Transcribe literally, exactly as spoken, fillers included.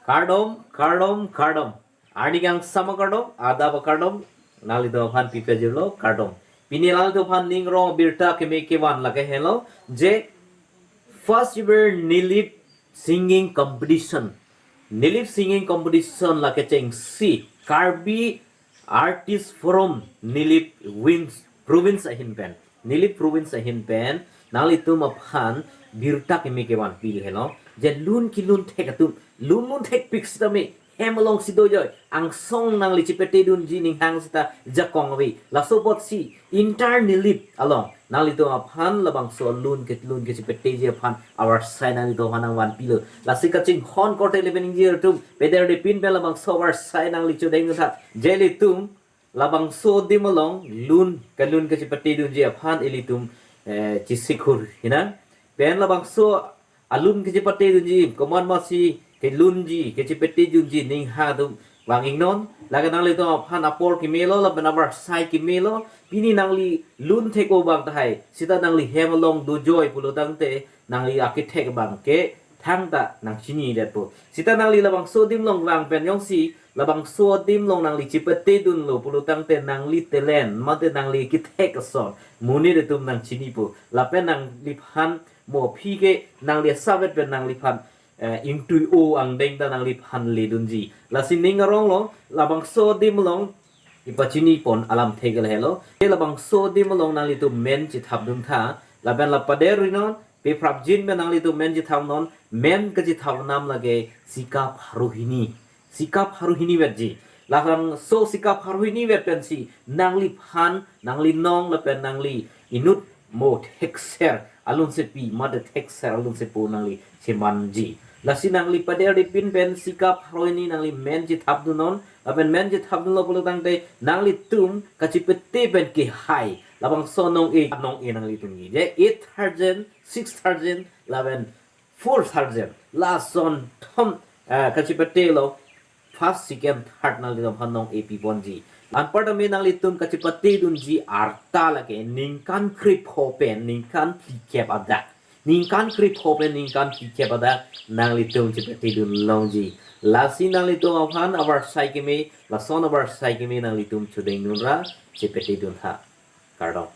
Kardom, kardom, kardom. Arni kangsam akardom, adap akardom, nanglitum aphan pipejirlo, kardom. Pini nanglitum aphan ning arong birta keme kevan lake helo, je first ever Nilip singing competition. Nilip singing competition lake chengsi Karbi Artist Forum Nilip Wins Province ahin pen, Nilip Province ahin pen, nanglitum aphan birta keme kevan pilo helo, je lun kelun thek atum, lun lun thekpik sitame, hem alongsi dojoi, angsong nangli chepate dunji ning hang sita jakong ave. Laso apotsi, entire Nilip along nanglitum aphan labangso lun kelun kechepateji aphan avarsai nanglitum aphan nangvan pilo. Lasi kachinghon korte lapen ingjir atum, pederdepin pen labangso avarsai nangli chodeng tha. Je ilitum labangso adim along lun kelun kechepate dunji aphan ilitum, eh, chisikhur hinang. Pen labangso alun kechepate dunji, komat masi kelunji, kechepate dunji ning hang atum vang-iknon. Lake nanglitum aphan apor kemelo, lapen avarsai kemelo. Pini nangli lun thek-o abang tahai, sita nangli hem along dojoi pulo tangte, nangli akethek abang ke thangta nangchinidetpo. Sita nangli labangso adim along vang pen jongsi labangso adim along nangli chepate dunlo pulo tangte, nangli talent mate nangli kethek ason monit atum nangchinipo. Lapen nangliphan mo aphi ke nangli asapvet pen nangliphan, eh, ingtui-o angdeng ta nangliphan ledunji. Lasi ning aronglo, labangso adim along ipachinipon alamthe ke lahelo. Ke labangso adim along nanglitum men chethap duntha. Lapen la paderinon, pe prapjin pen nanglitum men chethapnon, men kachethap nam lake sika pharo hini. Sika pharo hini vetji. Labangso sika pharo hini vet pensi nangliphan, nangli nong lapen nangli inut mo thekser alunsepi mate thekser alunsepo nangli chemanji. Lasi nangli paderdepin pen sika pharo hini nangli men chethap dunnon, lapen men chethap dunlo pulo tangte nanglitum kachepate pen kehai labangso nong-e, nong-e nanglitum ngi. Je eight thousand, six thousand, lapen four thousand. Lason thom, eh, kachepatelo, first, second, third nanglitum aphan nong-e piponji. Anparta me nanglitum kachepate dunji arta lake ningkan krepho pen ningkan phlikep adak. Ningkan krepho pen ningkan phlikep adak nanglitum chepate dun longji. Lasi nanglitum aphan avarsai keme, lason avarsai keme nanglitum chodeng dunra chepate duntha. Kardom.